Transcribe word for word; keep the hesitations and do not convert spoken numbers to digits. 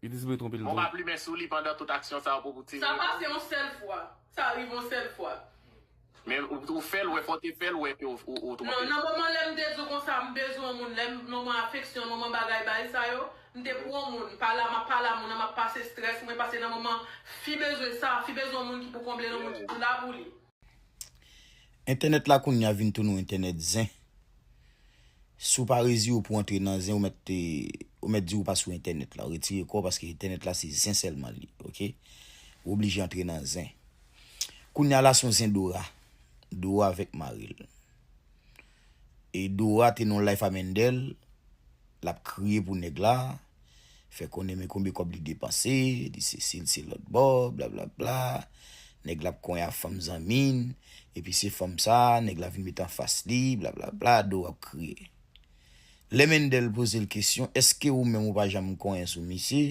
Li te sipoze twonpe l Bon, tou. Pa plimen sou li pandan tout aksyon sa yo pou pou tire. Sa pase yon sèl fwa. Sa rive yon sèl fwa. Men ou, ou fè l wè, fò te fè l wè ke ou, ou, ou Non, twonpe. Nan moman lè m te di w konsa, m bezwen yon moun, lè m moman afeksyon, moman bagay bagay sa yo, m te pou yon moun, pale a, m ap pale a moun, m ap pase strès, mwen pase nan moman, fi bezwen sa, fi bezwen yon moun ki pou konble yon moun ki pou la pou li. Entènèt la kounye a vin tounen yon entènèt zen. Si w pa rezire w pou antre nan zen, ou mèt, ou mèt di ou pa sou entènèt la. Ou retire kò w paske entènèt la se zen sèlman li, oke? Ou oblije antre nan zen. Kounye a la se yon zen Dora. Dora avèk mari l. E Dora te nan live a Mendel, l ap kriye pou nèg la, fè konnen men konbyen kòb li depanse, li se sil se lòt bò, blablabla. Nèg la ap konyen a fanm zanmi n, epi se fanm sa, nèg la vin met anfas li, blablabla, Dora ap kriye. Lè Mendel poze l kesyon, èske ou menm ou pa janm konyen sou misye?